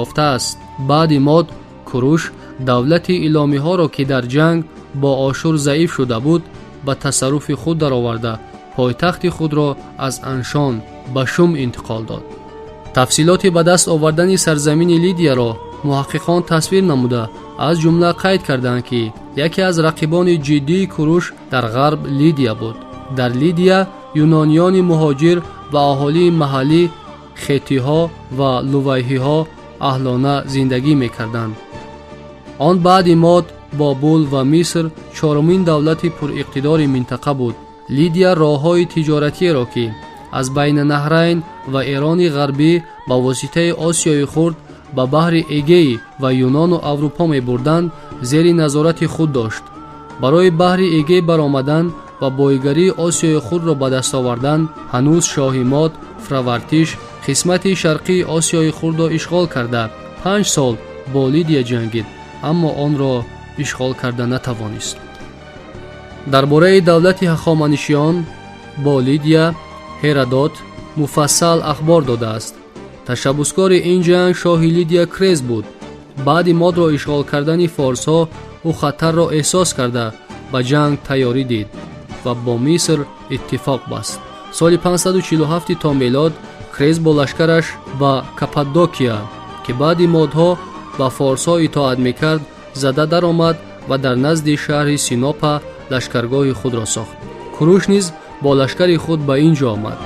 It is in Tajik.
Ёфтааст. Баъди Мод Куруш давлати иломиҳоро, ки дар ҷанг бо Ошур заиф шуда буд, ба тасарруфи худ дароварда, пойтахти худро аз Аншон ба Шум интиқол дод. Тафсилоти ба даст овардани сарзамини Лидияро муҳаққиқон тасвир намуда, аз ҷумла қайд карданд, ки яке аз рақибони ҷиддии Куруш дар ғарб Лидия буд. Дар Лидия юнониёни муҳоҷир ва аҳолии маҳаллӣ, хетиҳо ва лувайҳиҳо, аҳлона зиндагӣ мекарданд. Он баъди Мод, Бобул ва Миср чорумин давлати пуриқтидори минтақа буд. Лидия роҳҳои тиҷоратиеро, ки аз Байнанаҳрайн ва Эрони Ғарбӣ ба воситаи Осиёи Хурд ба баҳри Эгей ва Юнону Аврупо мебурданд, зери назорати худ дошт. Барои баҳри Эгей баромадан ва боигарии Осиёи Хурдро ба даст овардан, ҳанӯз шоҳи Мод Фравартиш қисмати шарқии Осиёи Хурдро ишғол карда, 5 сол бо Лидия ҷангид, аммо онро ишғол карда натавонист. Дар бораи давлати Ҳахоманишиён бо Лидия Ҳерадот муфассал ахбор додааст. Ташаббускори ин ҷанг шоҳи Лидия Крез буд. Баъди Модро ишғол кардани форсҳо, ӯ хатарро эҳсос карда, ба ҷанг тайёрӣ дид ва бо Миср иттифоқ баст. Соли 547 то мелод Крез бо лашкараш ба Каппадокия, ки баъди модҳо ба форсҳо итоат мекард, зада даромад ва дар назди шаҳри Синопа лашкаргоҳи худро сохт. Куруш низ бо лашкари худ ба ин ҷо омад.